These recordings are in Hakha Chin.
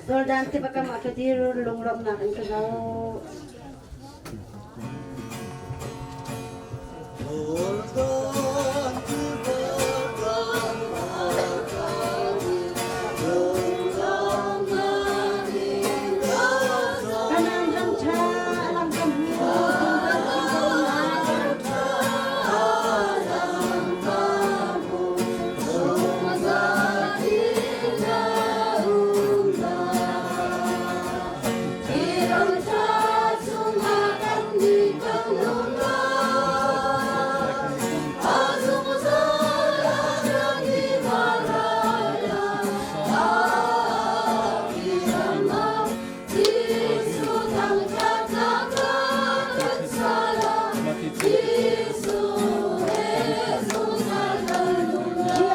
Jordan tiva kam ah ka dir lunglawmhnak in ka zoh. Kanaan ram ṭha a lang ka hmu zungzal in ka um lai. Hi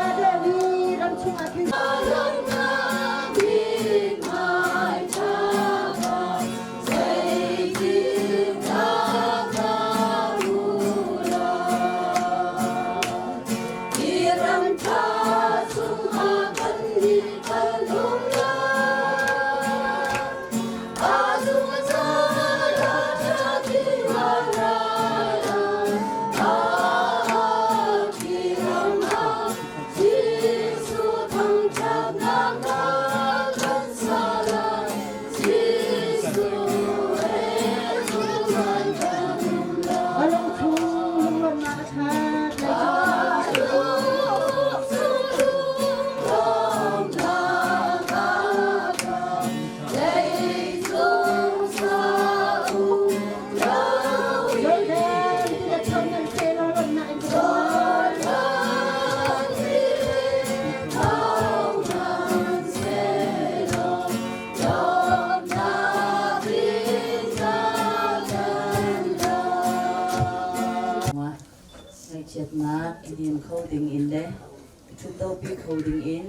a deuhmi ram chungah khin A lungchung lunglawmhnak a ṭhat Jordan tilet thawng nan se law lawmhnak in ka Ngaihchiatnak i hnim kho ding in le i ṭhutdopi kho ding in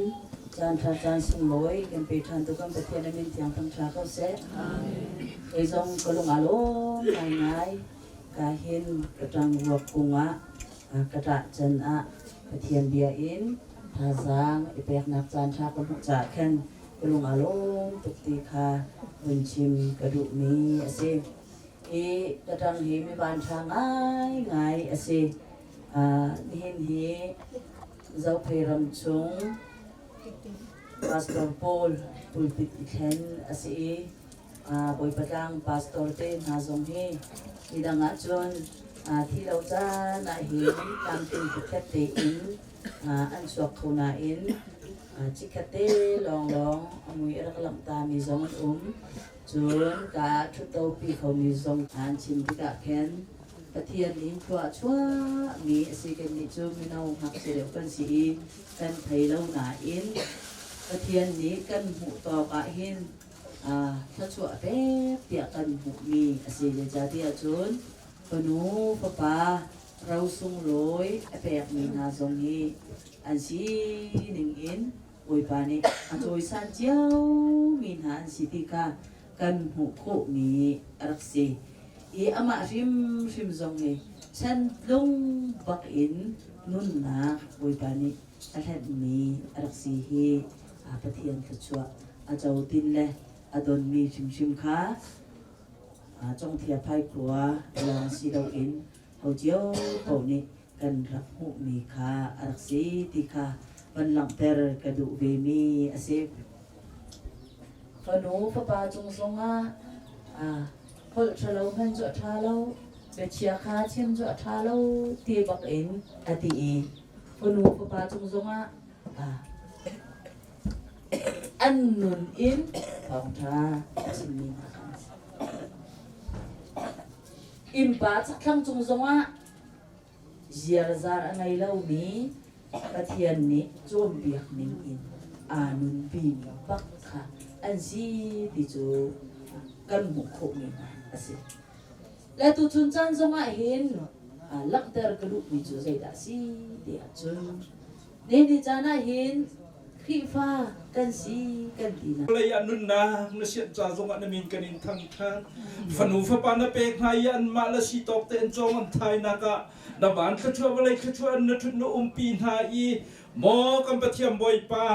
caan ṭha caan sunglawi kan pe ṭhan tu kan Pathian a min thiang thangṭha ko seh. Kei zong ka lung aa lawm ngaingai. Ka hin ka ṭang ruak kung ah ka ṭah can ah Pathian bia in thazaang i peknak caan ṭha ka hmuh caah khan ka lung aa lawm tuk ti kha vun chim ka duhmi a si. Hi ka ṭang hi mi vanṭha ngaingai a si. Nihin hi Zophei ram chung Pastor pawl pulpit i thlen a si i Bawipa tlang pastor te hna zong hi midang ahcun thi lo caan ah hin tlamtling chikkhat tein an chuak kho nain chikkhat te lawnglawng a mui a rak langhta mi zong an um. Cun ka ṭhuttopi khomi zong an chim tikah khin Pathian nih thlua chuahmi a si. Kannih cu mino ngakchia deuh kan si i kan thei lo nain Pathian nih kan hmuh tawk ah hin thluachuah pek tiah kan hmuhmi a si. Zeicahtiah cun fanu fapa ro sunglawi a pekmi hna zong hi an sining in Bawipa nih a cawisan ciomi hna an si ti kha kan hmuh khawhmi a rak si. I amah hrimhrim zong hi chantlung bak in nunnak Bawipa nih a hlenhmi a rak si hi Pathian thluachuah a cotin le a donmi hrimhrim kha Congthia Phaikhua lawng si loin ho cio paoh nih kan rak hmuhmi kha a rak si ti kha van langhter ka duh vemi a si. Fanu fapa cung zongah holh ṭhalo hman cu a ṭha lo, biachia kha chim cu a ṭha lo ti bak in a ti i fanu fapa cung zongah an nun in thawngṭha a chimmi hna kha an si. Innpa chakthlang cung zongah ziarzar a ngei lomi Pathian nih cawnpiak ning in aa nunpimi bak kha an si ti cu kan hmuh khawhmi hna a si. Le tuchun caan zongah hin langhter ka duhmi cu zeidah a si ti ahcun nihin caan ah hin Khrihfa kan si kan ti na. Lei ah nunnak na sianh ca zongah na min kan in thangṭhat. Fanu fapa na pek hna i anmah le si tawk te an cawng an thainak ah na van thluachuah vawlei thluachuah an na ṭhut na umpi hna i maw kan Pathian Bawipa.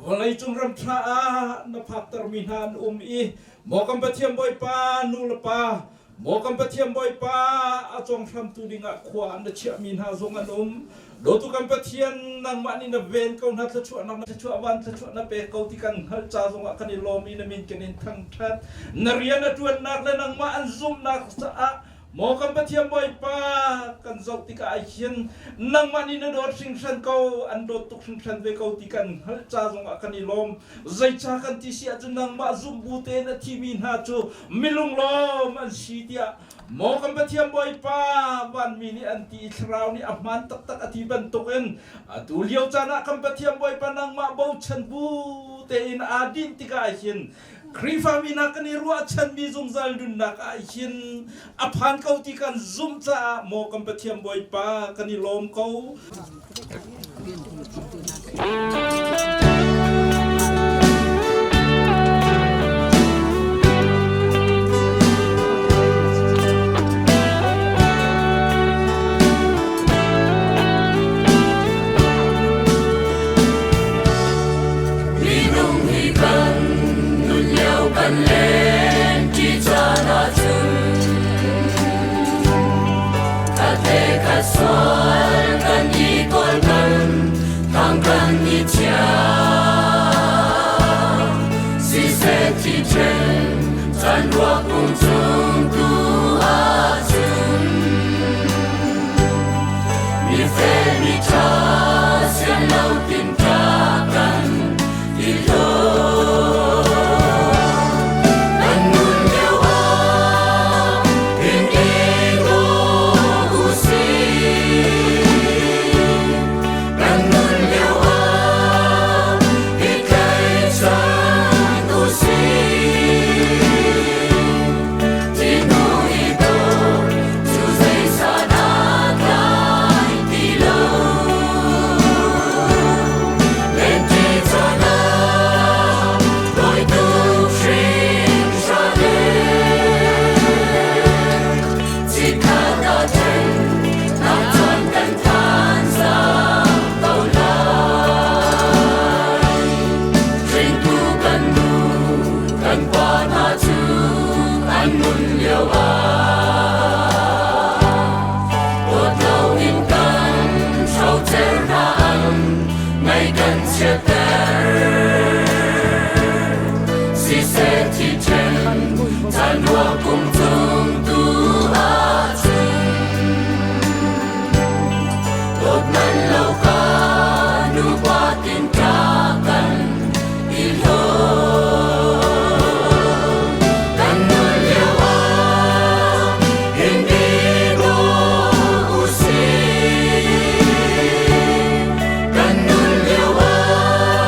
Vawleicung ram ṭha ah na phaktermi hna an um i maw kan Pathian Bawipa nu le pa, maw kan Pathian Bawipa a conghramtu dingah khua an na chiahmi hna zong an um. Dawtu kan Pathian, nangmah nih na ven ko hna, thluachuahnak na thluachuah van thluachuah na pek ko ti kan hngalh ca zongah kan i lawm i na min kan in thangṭhat. Na rian a ṭuannak le nangmah an zumhnak caah Maw kan Pathian Bawipa, kan zoh tikah hin nangmah nih na dawt hringhran ko, an dawt tuk hringhran ve ko ti kan hngalh ca zongah kan i lawm. Zeica kan ti si ahcun nangmah zumh bu tein a thimi hna cu milunglawm an si tiah maw kan Pathian Bawipa vanmi nih an ti i Thlarau nih a hmaan taktak a ti bantukin atu lio caan ah kan Pathian Bawipa nangmah bochan bu tein aa dinh tikah hin Khrihfami hna kan i ruahchanmi zungzal nunnak ah hin a phan ko ti kan zumh caah maw kan Pathian Bawipa kan i lawm ko. Minung hi kan nun lio kan len ṭi caan ahcun khat le khat sual kan i kawl kan thang kan i thiam. Siseh thi ṭhen caan ruak pung cung tu ahcun Mifel miṭha sian lo tinṭa kan i hlawh. Kan nun lio ah in i daw u sih. Kan nun lio ah i tlaichan u sih. Thihnu i dawt cu zeisadah tlai ti lo. Lenti caan ah dawitu hringhran e. Chikkhat ah ṭhen nak caan kan phan cang ko lai. Hringtu kan nu kan pa hna cu an nun lio ah dawt loin kan hrocer hna ang ngaih kan chiatter. Siseh thi ṭhen caan rua kum cung tu ahcun dawt man lo ka nupa tin ṭa kan i hlawm. Kan nun lio ah hin i daw u sih. Kan nun lio ah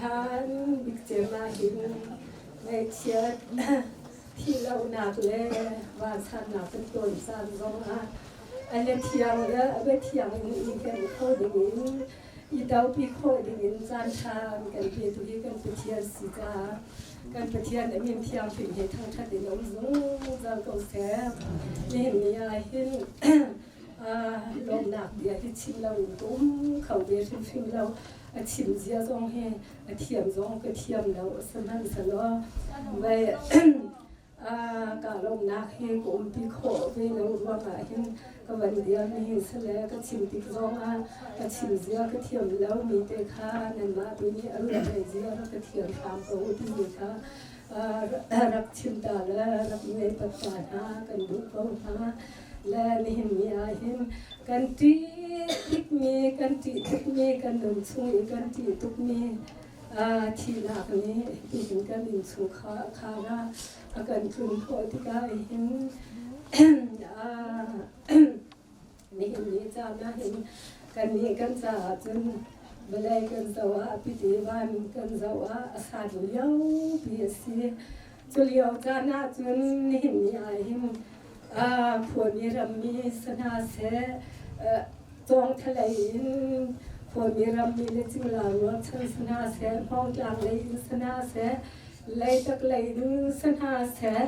Chan bik cem ah hin ngaihchiat thihlohnak le vansannak kan tawn caan zongah a le thiang le a bia thiang in i hnem kho dingin i dopi khawh dingin caan ṭha an kan petu hi kan Pathian si caah kan Pathian a min thianghlim he thangṭhat in um zungzal ko seh. Nihin ni ah hin lawmhnak bia hi chim lo in ka um kho ve hrimhrim lo. A chim zia zong hi a thiam zong ka thiam lo sihmanhsehlaw vai ka lawmhnak hi ka umpi khawh ve lo ruangah hin ka van diam hi sile ka chim tik zongah ka chim zia ka thiam lo mi te kha nanmah tu nih a ruah lei zia rak ka thiam hram ko timi kha rak chim ta le rak ngei pat ta hna kan duh ko hna. Le nihin ni ah hin kan ṭih tukmi kan ṭih tukmi kan nun chung i kan ṭih tukmi thihnak nih hitin kan innchung khar ah a kan tlun khawh tikah hin nihin ni caan ah hin kannih kan caah cun vawlei kan zoh ah piti van kan zoh ah a san liopi a si. Cu lio caan ah cun nihin ni ah hin khuami rammi si hna seh, cawngthalei in khuami rammi le cingla rualchan si hna seh, hmawngtlang lei in si hna seh, leitak lei in si hna seh,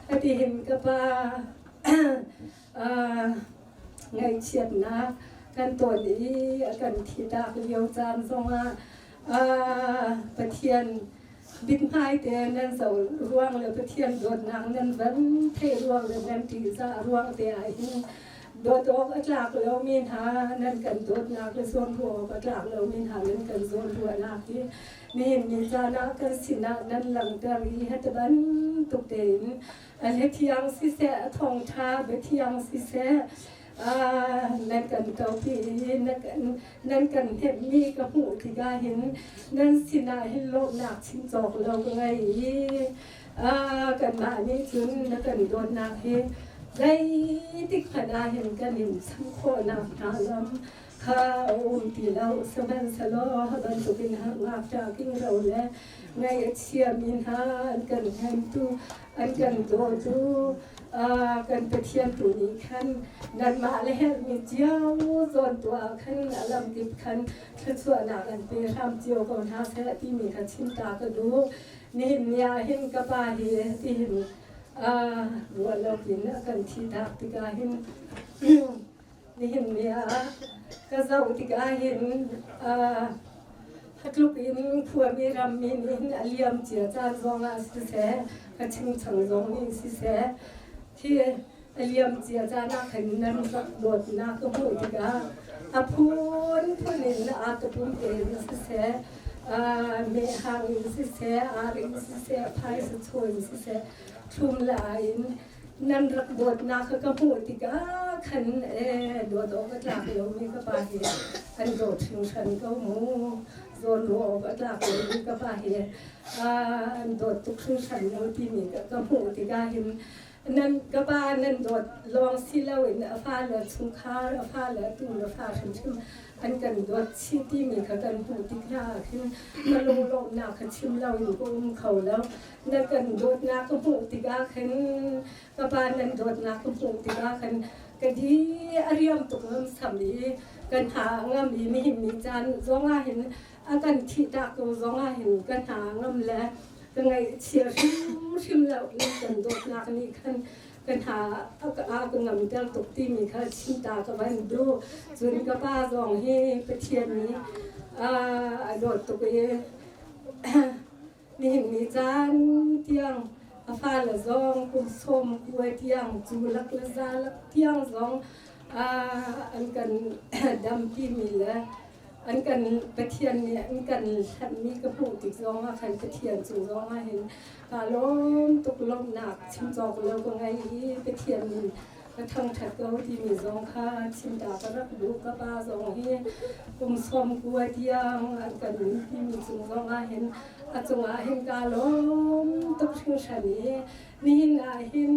hitihin ka pa ngaihchiatnak kan tawn i a kan thitak lio caan zongah Pathian mithmai te nan zoh ruang le Pathian dawtnak nan van theih ruang le nan ṭihzah ruang te ah hin dawt awk a tlak lomi hna nan kan dawtnak le zawnruah awk a tlak lomi hna nan kan zawnruahnak hi nihin ni caan ah kan sinah nan langhter i hati bantuk tein a hlethiang siseh a thawngṭha biathiang siseh nan kan topi i nan kan hnemhmi ka hmuh tikah hin nan sinah hin lawmhnak chim cawk lo ka ngei i kanmah nih cun na kan dawtnak hi zeitik hmanh ah hin kan in cham khawhnak hnga lam kha a um ti lo. Sihmanhsehlaw hi bantukin ngakṭah kingro le ngaih a chiami hna an kan hnemtu an kan dawtu kan Pathian tu nih khan nanmah le herhmi cio zawn tu ah khan a lamkip khan thluachuahnak an pe hram cio ko hna seh timi kha chim ta ka duh. Nihin ni ah hin ka pa hi tihin ruah lo in a kan thihtak tikah hin nihin ni ah ka zoh tikah hin tluk in khuami rammi nih hin a liam cia caan zong ah siseh, ka chingchang zong nih siseh, khi a liam cia caan ah khan nan rak dawtnak ka hmuh tikah a phunphun in aa ka pum tein siseh, mehhang in siseh, ar in siseh, phaisa chaw in siseh, thlum le ai in nan rak dawtnak kha ka hmuh tikah khan ee dawt awk a tlak lomi ka pa hi an dawt hringhran ko mu. Zawnruah awk a tlak lomi ka pa hi an dawt tuk hringhran lo timi ka hmuh tikah hin nan ka pa nan dawt lawng si loin a fale chungkhar a fale tu le fa hrimhrim an kan dawt chih timi kha kan hmuh tik hna ah khin ka lunglawmhnak kha chim loin ka um kho lo. Na kan dawtnak ka hmuh tikah khan ka pa nan dawtnak ka hmuh tikah khan ka di a riam tuk ngamsam i kan hna a ngam i nihin ni caan zongah hin a kan thihtak ko zongah hin ka hna a ngam le ka ngaihchia hrimhrim lo. Nan kan dawtnak nih khan ka hna a ka ngamter tuk timi kha chimta ka van duh. Cun ka pa zong hi Pathian nih a dawt tuk i Nihin ni caan tiang a fale zong kum 90 tiang cu lak le za lak tiang zong an kan dampimi le an kan Pathian nih an kan hlanhmi ka hmuh tik zong ah khan Pathian cung zong ah hin kaa lawm tuk. Lawmhnak chim cawk lo ka ngei i Pathian min ka thangṭhat ko timi zong kha chim ta ka rak duh. Ka pa zong hi kum 90 tiang an kan timi cung zong ah hin a cungah hin kaa lawm tuk hringhran i nihin ah hin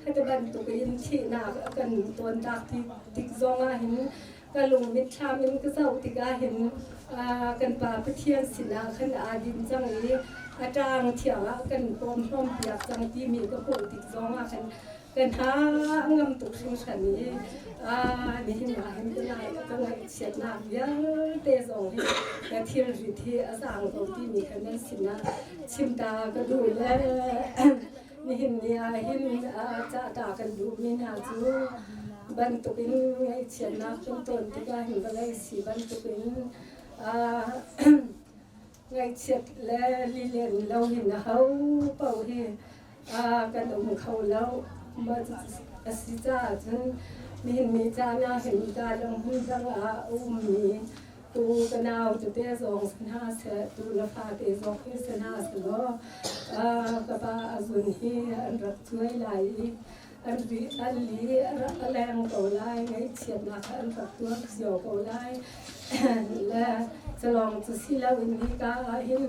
hiti bantuk in thihnak a kan tawntak tik zong ah hin. Ka lung mitthlam in ka zoh tikah hin kan Pa Pathian sinah khan aa din cang i a ṭaang thiang ah kan pawm hlawmpiak cang timi ka hmuh tik zongah khan kan hna a ngam tuk hringhran i nihin ah hin ka ngaihchiatnak vialte zong hi ka thilrit hi a zaang ko timi kha nan sinah chim ta ka duh le nihin ni ah hin cah ta kan duhmi hna cu bantukin ngaihchiatnak kan ton tikah hin vawlei si bantukin Ngaihchiat le lilen lo hin aho paoh hi kan um kho lo. A si caah cun nihin ni caan ah hin kaa hmun dang ah a ummi tu ka nau tete zong si hna seh, tu le fate zong hi si hna sehlaw ka pa a zun hi an rak cuai lai i an ri an li a leng ko lai, ngaihchiatnak an rak tuar cio ko lai. Le calong cu si loin hika ah hin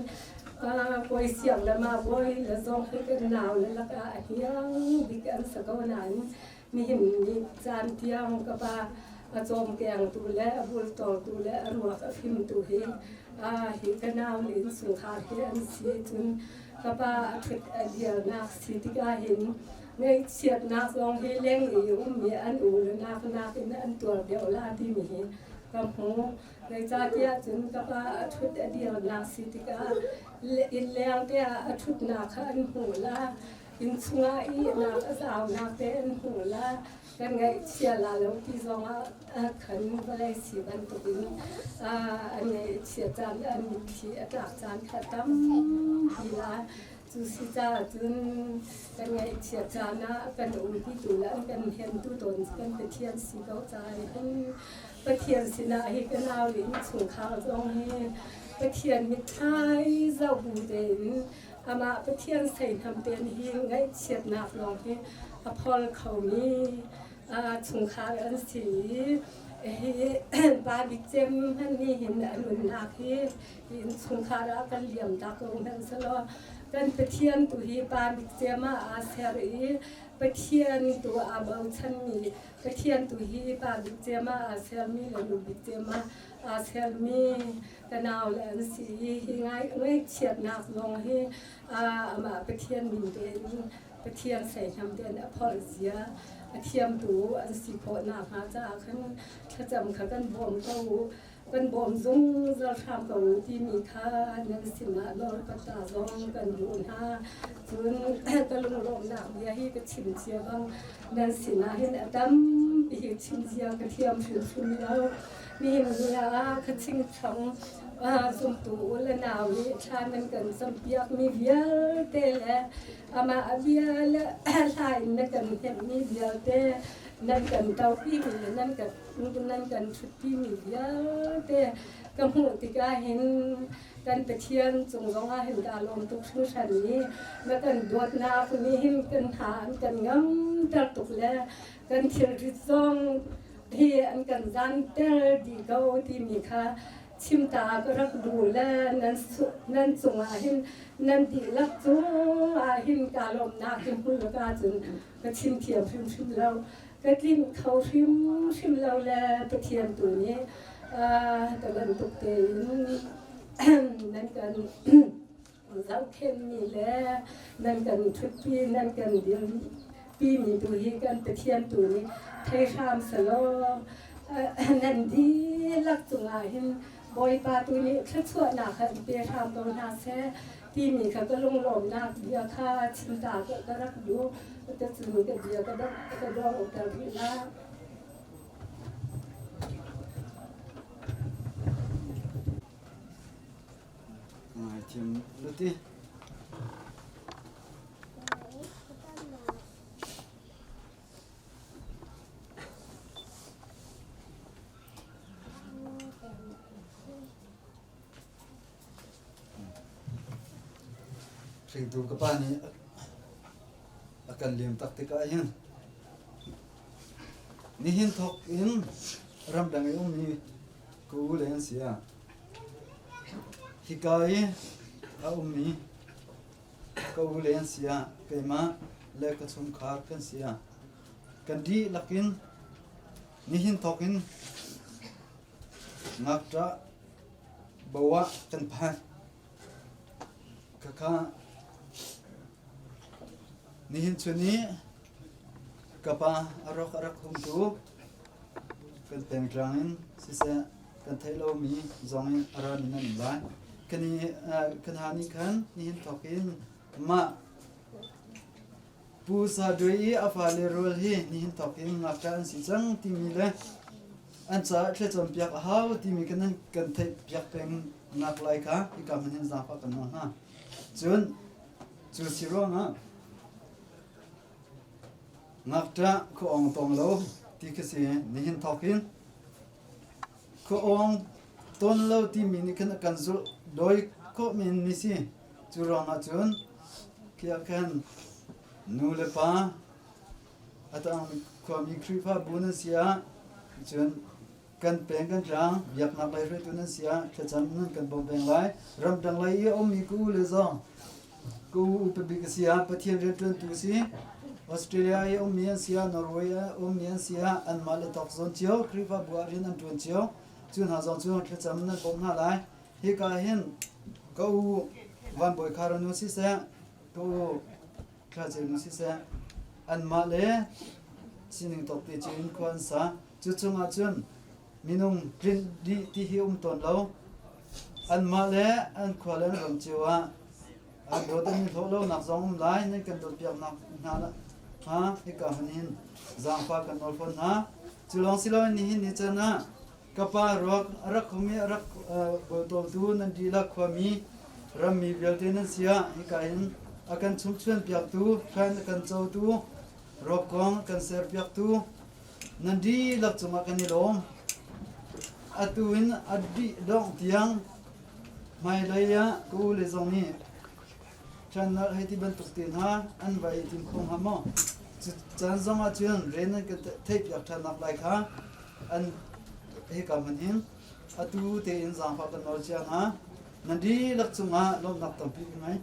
kawi siang le ma bawi le zong hi kan nau le lakah a hniang bik an si ko nain nihin ni caan tiang ka pa a cawmkengtu le a bultortu le a ruak a fimtu hi hi ka nau le innchungkhar hi an si cun ka pa a ṭhut a dirnak si tikah hin Ngaihchiatnak zong hi leng i ummi an u le nak nakin an tuar deuh la timi hi ka hmu. Zeicahtiah cun ka pa a ṭhut a dirnak si tikah innleng te ah a ṭhutnak kha an hmuh la, inn chungah ihnak a zaunak te an hmuh la, kan ngaihchia la lo ti zongah khan vawlei si bantukin an ngaihchia caan an mitthli a tlak caan kha tampi la. Cu si caah cun kan ngaihchiat caan ah kan umpitu le an kan hnemtu tawn kan Pathian si ko caah hin Pathian sinah hi ka nau le innchungkhar zong hi Pathian mitthai zoh bu tein amah Pathian seihnam tein hi ngaihchiatnak lawng hi a phol khomi chungkhar an si i hi pa bik cem hmanh nih hin a nunnak hi innchungkhar ah kan liam ta ko hmanhsehlaw kan Pathian tu hi pa bik cem ah aa ser i Pathian tu aa bochanmi Pathian tu hi pa bik cem ah aa sermi le nu bik cem ah aa sermi ka nau le an si i hi ngaihchiatnak zong hi amah Pathian min tein Pathian seihnam tein a phorh zia a thiamtu an si khawh nakhnga caah khan thlacam kha kan bawm ko u. Kan bawm zungzal hram ko u timi kha nan sinah nawl ka ta zong kan duh hna. Cun ka lunglawmhnak bia hi ka chim cia bang nan sinah hin a tampi hi chim cia ka thiam hrimhrim lo. Nihin ni ah ka chingchang zumtu u le nau nih thla nan kan campiakmi vialte le amah a bia le hla in na kan hnemhmi vialte nan kan topimi le nan kan nan kan ṭhutpimi vialte ka hmuh tikah hin kan Pathian cung zongah hin kaa lawm tuk hringhran i na kan dawtnak nih hin kan hna an kan ngamter tuk le kan thilrit zong hi an kan zanter dih ko timi kha chimta ka rak duh le nan cungah hin nan dihlak cungah hin kaa lawmnak hi hmul ka cun ka chim thiam hrimhrim lo. Ka tlinh kho hrimhrim lo le Pathian tu nih ka bantuk tein nan kan zohkhenhmi le nan kan ṭhutpi nan kan dirpimi tu hi kan Pathian tu nih thei hram selaw nan dihlak cungah hin Bawipa tu nih thluachuahnak kha in pe hram ko hna seh timi kha ka lunglawmnak bia kha chim ta ka rak duh. Cuticun ka bia ka donghter rih lai. Ngaithiam luti. Hringtu ka pa nih a kan liam tak tikah hin nihin thawk in ramdang i ummi ka u le an si ah hika i a ummi ka u le an si ah keimah le ka chungkhar kan si ah kan dihlak in nihin thawk in. Ngakṭah bo ah kan phan. Khakha nihin chun i ka pa a rawk a rak humtu kan pengtlang in siseh kan theih lomi zong in a ra mi nan um lai. Kan i kan ha nih khan nihin thawk in mah Pu Sa Dwe i a fale rual hi nihin thawk in ngakṭah an si cang timi le an caah thlacam piak a hau timi kan kan theih piak peng nak lai kha hika hman hin zaangfah kan nawl hna. Cun cu si ruangah ngakṭah khua ong tong lo ti khi si nihin thawk in khua ong ton lo timi nih khan a kan zulh dawi khawh men mi si. Cu ruangah cun khiah khan nu le pa a tang khuami Khrihfabu nan si ah cun kan peng kan tlang biaknak lei hruaitu nan si ah thlacam nan kan bawmh peng lai. Ramdang lei i a ummi ka u le zong ka u upa bik a si ah Pathian rianṭuantu si Australia i a ummi an si ah Norway a ummi an si ah anmah le tawk zawn cio Khrihfabu ah rian an ṭuan cio. Cu hna zong cu thlacam nan bawmh hna lai. Hika hin ka u Van Bawi Khar nu siseh, ka u Thla Ceu nu siseh, anmah le sining tawk te cio in khua an sa. Cu chungah cun minung tlinh dih ti hi um tawn lo. Anmah le an khua le an ram cio ah an dawt an i hlawh lonak zong um lai nan kan dawtpiaknak hna hnga hika hmun hin zaangfah kan nawl fawn hna. Cu lawng si loin nihin ni caan ah Ka pa ruak a rak hum i a rak bawltawtu nan dihlak khuami rammi vialte nan si ah hika hin a kan chungchuan piaktu, hran a kan cotu, ruakkong kan serpiaktu nan dihlak cungah kan i lawm. Atu in a dih dongh tiang hmailei ah ka u le zong nih ṭhannak hei ti bantuk te hna an va i tim kho hnga maw? Cu caan zong ah cun rian nan kan theihpiak ṭhannak lai kha an hika hman hin atu tein zaangfah kan nawl cia hna. Nan dihlak cungah lawmhnak tampi ka ngei.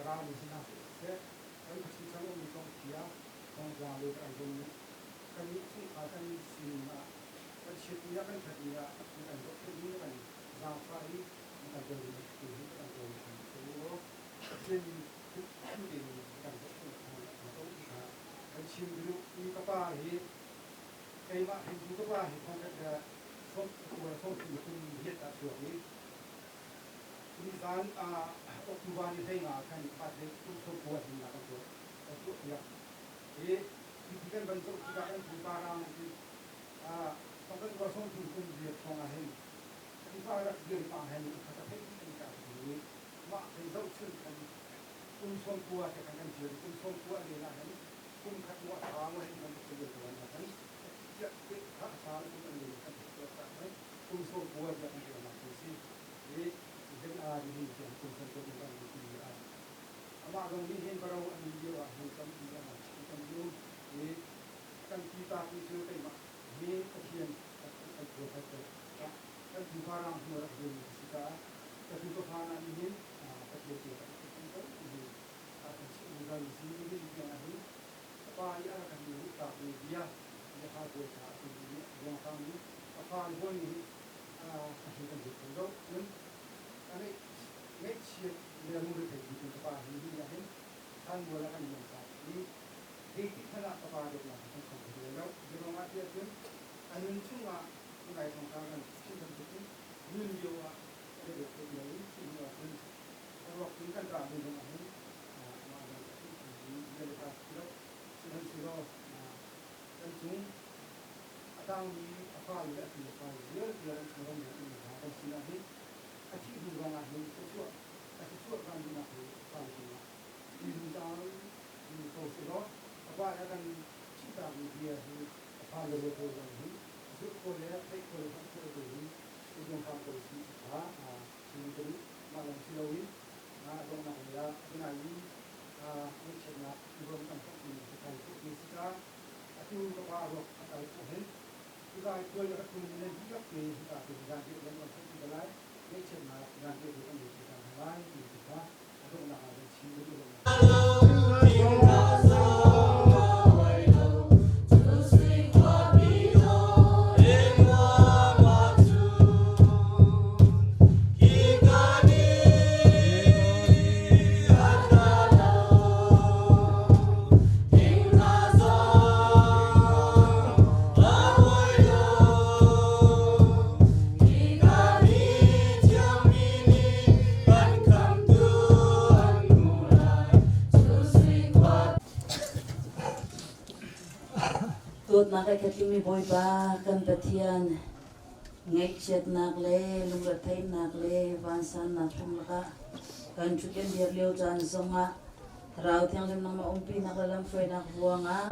rami si hna seh, kan khuachung cang ummi Congthia, Thongtlang le kan zong nih kannih chungkhar kan sining ah kan chiatni ah kan ṭhatni ah na kan zohkhenhmi na kan zaangfah i na kan dawtmi tu hi kan kawl hram ko u. Pathian min hrim tein na kan zohkhenh hna ko ti kha kan chim duh. I ka pa hi keimah hringtu ka pa hi thongkhat le sawm kum riat ah chuak i nizan October ni 15 ah khan birthday kum 90 hrinnak kan tuah kan tuahpiak. Hi hi kan van zoh tikah kan pupa rang hi thongkhat kua 30 kum riat hrawng ah hin Khrihfa rak dir pa hen kha ka theih dih ka ti. Mah kan zohchun khan kum 90 te khan kan dir. Kum 90 len ah hin kum khat mo tha mo hin kan tuk ko na kan kha sa kum an len kan tuk ta kan kum 90 ya kan dir na si i hin a ni hin tiang kum 90 kan ti a amah zong nih hin baro an lio ah hin tampi amah kan um i kan ti ta ti cu keimah hi Pathian kan tuah kan pupa rang hnu rak dirmi a si caah ka tu ka fa hna nih hin Pathian tu kan kan ko ti hi kan chimh zungzal mi si. Nihin tiang ah hin ka pa nih a rak kan luhtak mi bia biaha pawl kha a tu nih ruanghrang mi ka fa le pawl nih a hin kan zul kho lo. Cun a ngaihchiat le lungretheih bik in ka pa hi hi ah hin thlanmual ah kan liam tak i zeitik hmanh ah ka pa dawtnak hi kan kham kho lo. Zeiruangah tiah cun a nun chungah ngai thongtha kan chim bantukin nun lio ah kan i dawt tuk lo i thih hnu ah cun a ruak cun kan ṭah ding zong ah hin mah zong a thih mi bia le hla si lo. Sihmanhsehlaw kan cung a tangmi a fale le a tu le fale vialte an chung ram in hna kan sinah hin a thih hnu zong ah hin thluachuah a thluachuah kan duhnak hi fale cungah ti zungzal ko sehlaw a pa nih a kan chimhtakmi bia hi a fale le pawl zong hi zulh khawh le theih khawh le hngalh khawh te hi i zuam hram ko sih ti kha chim ka duh. Mah lawng si loin donghnak lei ah tunai i ngaihchiatnak ruam kan hmuhmi ka kai khawh ti si caah atu ka pa ruak a kal khawh hin cuka i khual a tlungmi nan dihlak te hika te zan riah kan kan theih ti lai, ngaihchiatnak zan riah kan ngei ti cang hna lai ti kha a donghnak ah kan chim ka duh lo. Dawtnak a khatlingmi Bawipa kan Pathian, ngaihchiatnak le lungretheihnak le vansannak hrang lakah kan ṭhutken dir lio caan zongah Thlarau Thianghlim nangmah umpinak le lamhruainak ruangah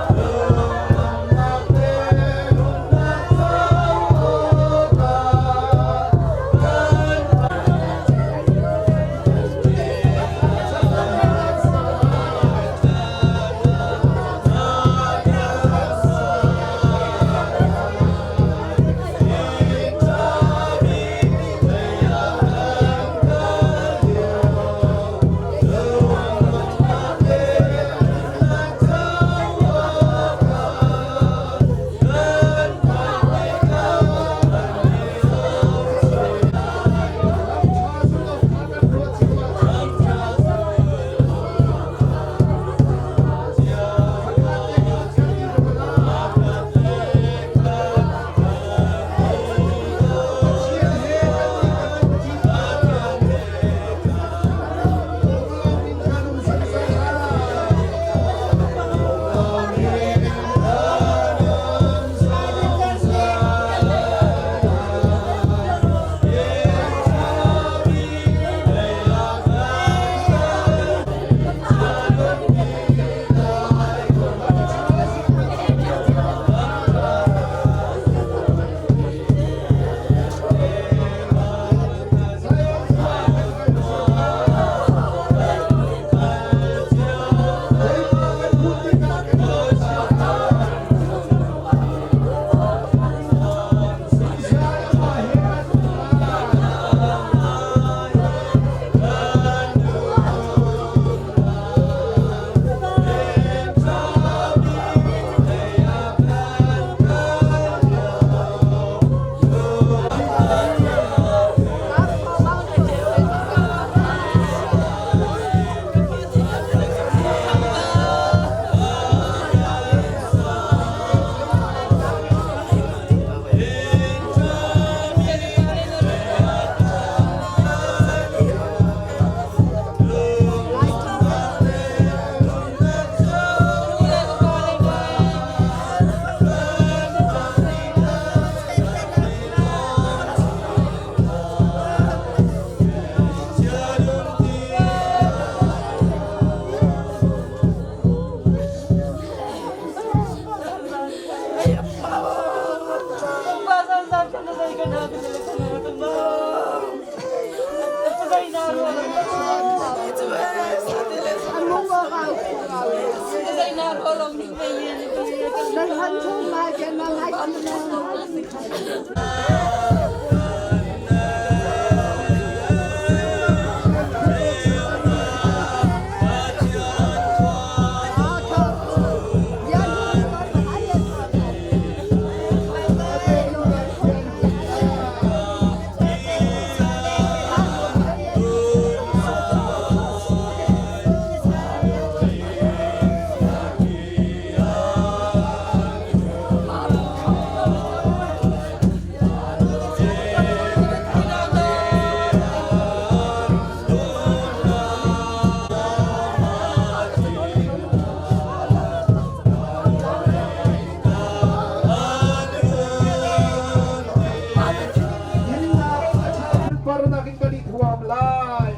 Parnak in kan i thuam lai.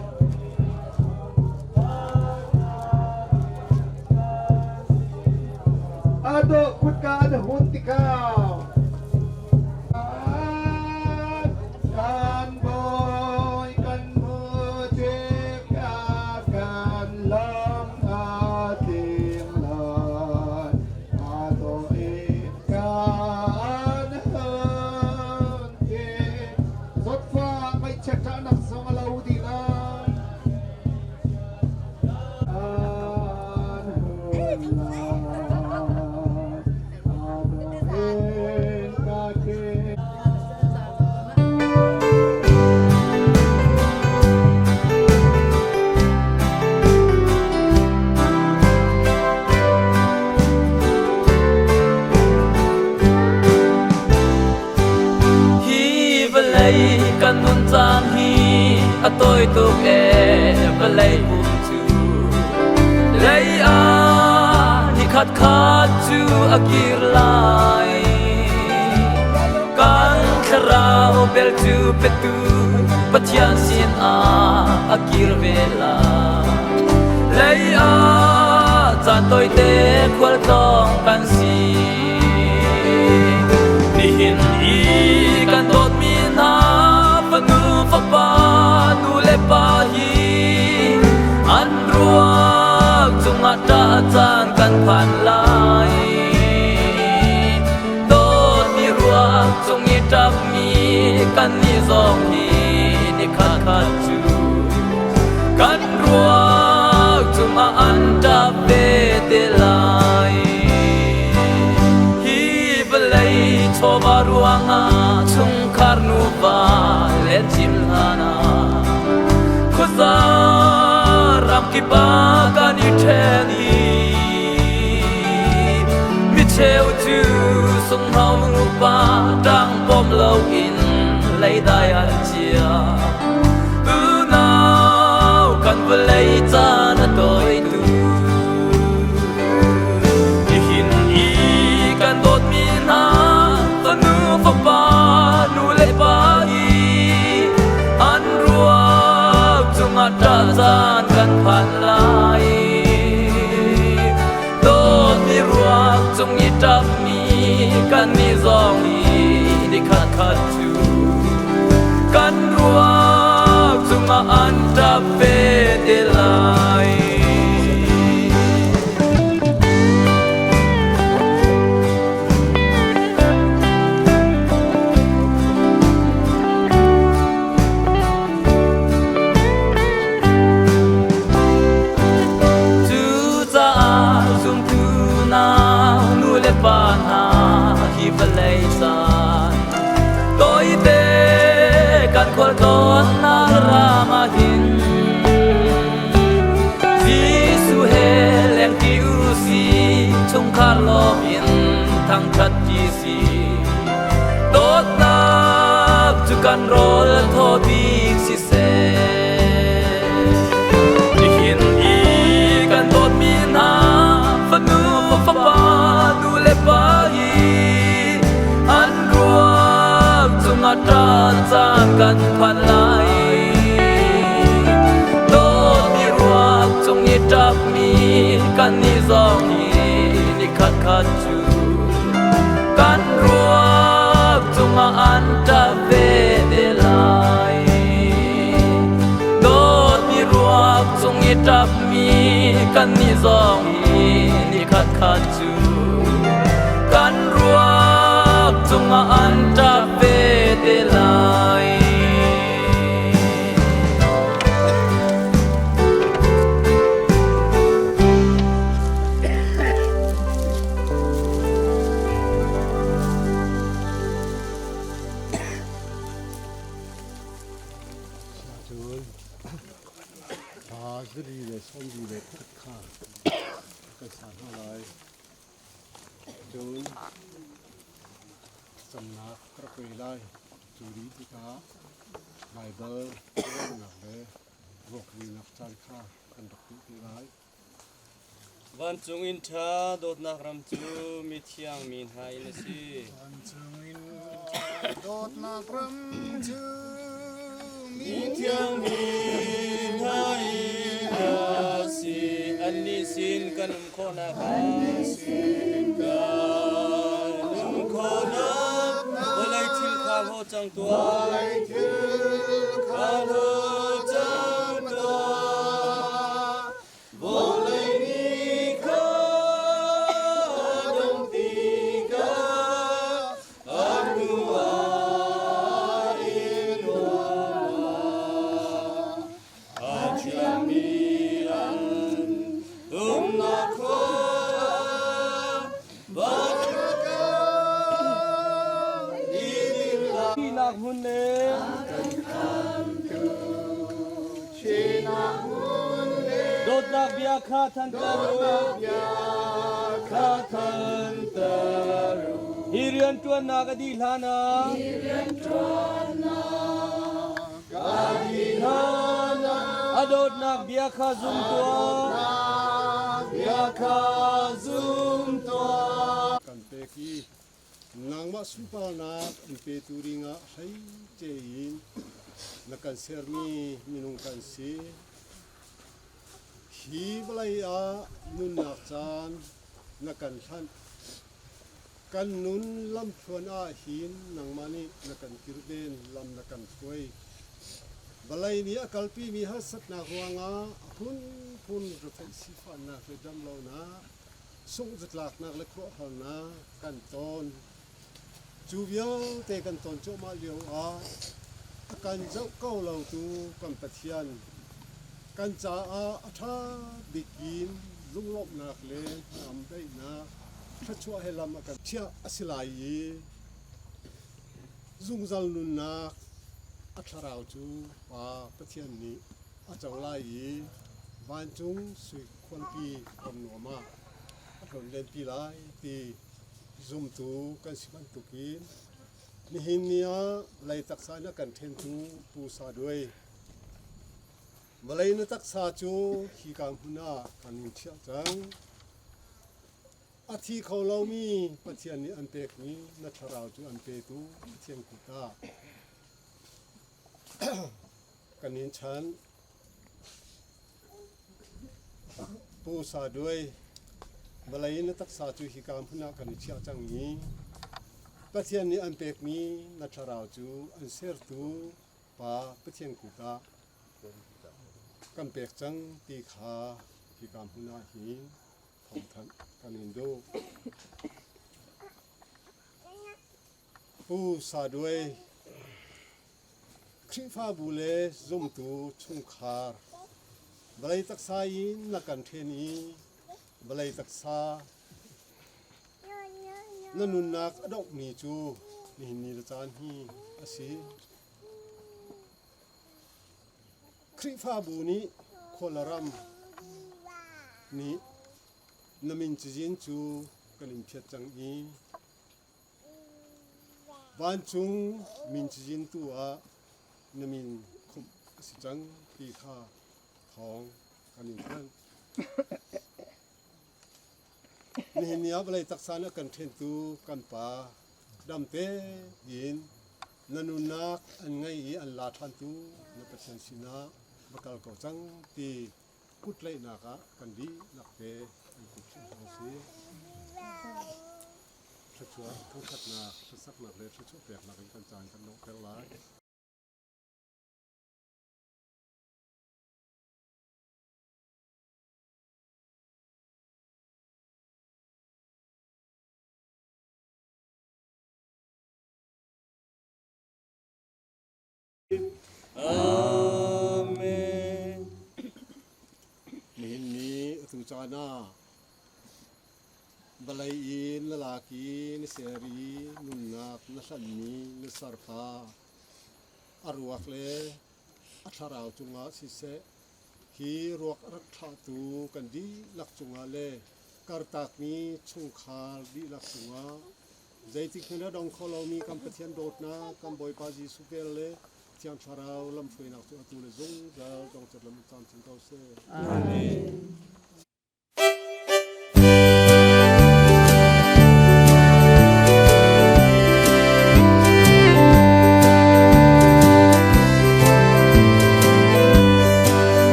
Ado kutka an hun tikah kan bawi kan hmu tikah kan lung a tling lai. Ado i kan hun tik zawtfah ngaihchiat ṭahnak zong a lo dih lai. An hun lai. Ado in ka ke. Hi vawlei kan nun caan hi a tawi tuk ee vawlei pum cu lei ah nikhat khat cu a kir lai. Kan thlarau bel cu petu Pathian sin ah a kir ve lai. Lei ah caan tawite khualtlawng kan si. Nihin i kan dawtmi hna fanu fapa nu le pa hi an ruak cungah ṭah caan kan phan lai. Dawtmi ruak cung i ṭapmi kannih zong hi nikhat khat cu kan ruak cungah an ṭap ve te lai. Hi vawlei chawva ruangah chungkhar nuva le cim hlan ah khuaza ramkip ah kan i ṭhen i micheu cu sunghno nupa ṭang pom loin leidai an chia. Unau kan vawlei caan a tawi tu. Nihin i kan dawtmi hna fanu fapa nu le pa i an ruak cungah ṭah caan kan phan lai. Dawtmi ruak cung i ṭapmi kannih zong hi nikhat khat cu kan ruak cungah an ṭap ve te lai. Cucaah zumtu nau nu le pa hna hi vawlei caan tawite kan khualtlawnnak ram ah hin Jesuh he lengṭi u sih, chungkhar lawm in thangṭhat ṭi sih. Dawtnak cu kan rawl thaw bik siseh. Nihin i kan dawtmi hna fanu fapa nu le pa hi an ruak cungah ṭan caan kan phan lai. Dawtmi ruak cung i ṭapmi kannih zong hi nikhat khat cu kan ruak cungah an ṭap ve te lai. Dawtmi ruak cung i ṭapmi kannih zong hi nikhat khat cu kan ruak cungah an ṭap ve te lai. Cun thla zali le sawmli le pakhat kha kan sa hna lai. Cun camnak ka rak rel lai. Cu dih tikah Baibal relnak le ruakvuinak caan kha kan rak duh te lai. Vancung inn ṭha dawtnak ram cu mithiang mi hna inn a si. Vancung inn ṭha dawtnak ram cu mithiang mi hna inn a si. Annih sin kan um khawhnak Annih sin kan um khawhnak vawlei thil kha hlaw cang tuah. Vawlei thil kha hlaw cang tuah. Vawlei nih kha dong tikah a hnuah in nuam a thiangmi an umnak khua Thihnak hmun le dawtnak bia kha thanter u. Kha thanter u. Hi rianṭuannak a dih hlan ah a dawtnak bia kha zum tuah. Bia kha zum tuah. Kan pek i nangmah sunparnak an petu dingah hleice in na kan sermi minung kan si. Hi vawlei ah nunnak caan na kan hlanh. Kan nun lamthluan ah hin nangmah nih na kan kirven, lam na kan hruai. Vawlei nih a kalpimi harsatnak ruangah a phunphun retheih sifahnak le damlonak, sungh-zatlaknak le khuaruahharnak kan ton. Cu vialte kan ton cuahmah lio ah a kan zoh ko lotu kan Pathian, kan caah a ṭha bik in lunglawmhnak le hnamdaihnak thluachuah he lam a kan chiah a si lai i zungzal nunnak a thlarau cu Pa Pathian nih a co lai i vancung sui khualpi ram nuam ah a tlon lenpi lai ti zumtu kan si bantukin nihin ni ah vawlei taksa in a kan ṭhentu Pu Sa Duai Vawlei na taksa cu hika hmun ah kan in chiah cang. A thi kho lomi Pathian nih an pekmi na thlarau cu an petu Pathian kut ah kan in chanh. Pu Sa Duai, vawlei na taksa cu hika hmun ah kan i chiah cang i Pathian nih an pekmi na thlarau cu an sertu Pa Pathian kut ah kan pek cang ti kha hika hmun ah hin thawngthanh kan in duh. Pu Sa Duai, Khrihfabu le zumtu chungkhar vawlei taksa in na kan ṭhen i vawlei taksa na nunnak a donghmi cu nihin ni le caan hi a si. Khrihfabu nih khualaram nih na min cazin cu kan in phiat cang i vancung min cazin tu ah na min khumh a si cang ti kha thawng kan in thanh. Nihin ni ah vawlei taksa in a kan ṭhentu kan Pa dam tein na nunnak an ngei i an la ṭhantu na Pathian sinah va kal ko cang ti kutlaihnak ah kan dihlak te an kut hna usih. Thluachuah thangṭhatnak, hlasaknak le thluachuah peknak in kan caan kan donghter lai. Amen. Nihin ni atu caan ah vawlei in na lak i na ser i nunnak na hlanhmi na serfa a ruak le a thlarau cungah siseh hi ruak a rak thlahtu kan dihlak cungah le kartakmi chungkhar dihlak cungah zeitik hmanh a dong kho lomi kan Pathian dawtnak kan Bawipa Jesuh vel le Thiang Thlarau lamhruainak cu atu le zungzal dongcat lam cam chin ko seh. Amen.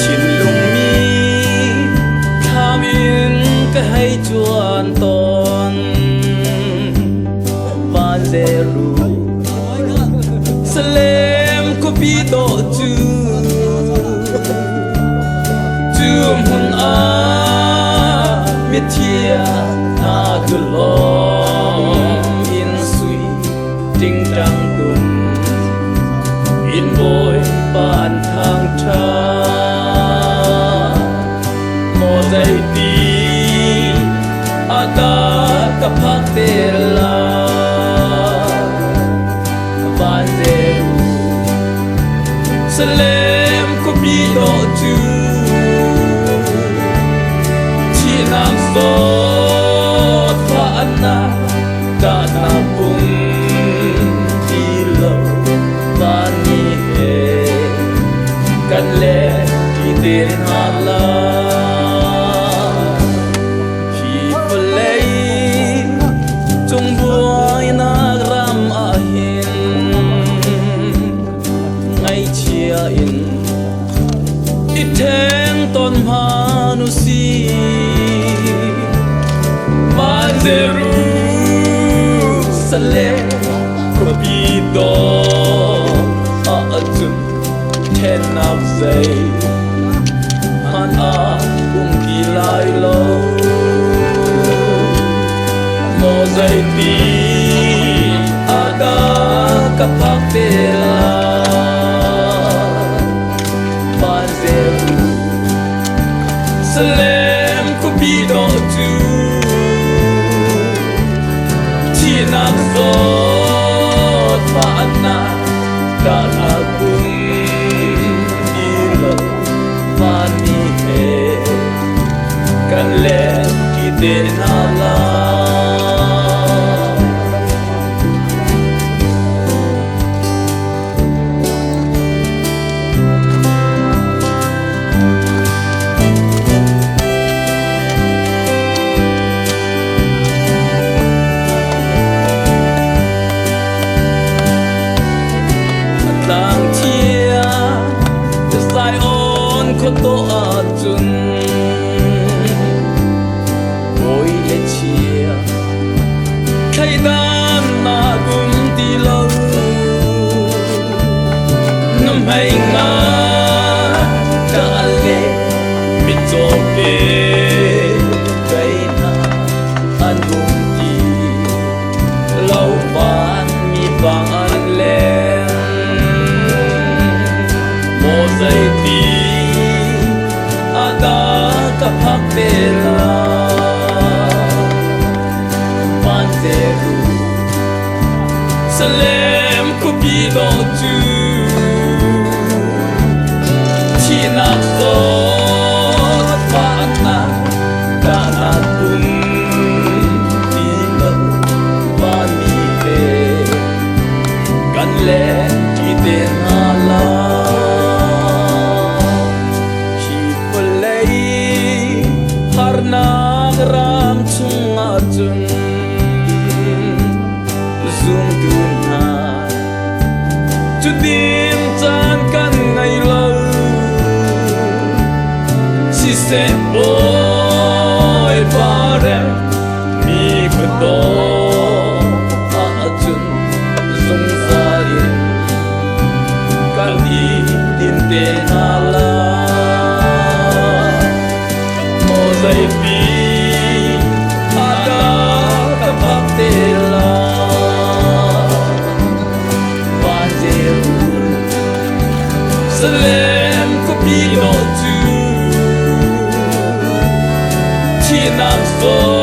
Thinlung mi thlam in ka hei cuan tawn van zeru Salem khuapi dawh cu cu hmun ah mithiang hna cu lawm in sui tingtang tum in Bawipa an thangṭhat. Maw zeiti a dah ka phak te lai van Jerusalem khuapi dawh cu thihnak zawtfahnak ṭahnak um ti lo vanmi he kan let ti te hna lai. Hi vawlei cung buainak ram ah hin ngaihchia in i ṭhen tawn hmanh u sih. Van Jerusalem khuapi dawh ahcun ṭhennak zei hmanh ah um ti lai lo. Maw zeiti ah dah ka phak te lai? Van Jerusalem khuapi dawh cu thihnak zawtfahnak ṭahnak um ti lo vanmi he kan let ṭi te hna lai. Tlang thia Zion khuataw ahcun bawi le chia thleidannak um ti lo na hmai nga ka le mitcaw pe hna an um ti lo van mi bang an leng maw zeiti ah dah ka phak te lai van Jerusalem khuapi dawh cu thihnak zawtfahnak ṭahnak um ti lo vanmi he kan let ṭi te hna lai. Hi vawlei harnak ram chungah cun zumtu hna cutin caan kan ngei lo. Siseh Bawipa rem mi khuadawm ahcun zungzal in kan i din te hna lai. Maw zeipi ah dah ka Jerusalem khuapi dawh cu thihnak zawn.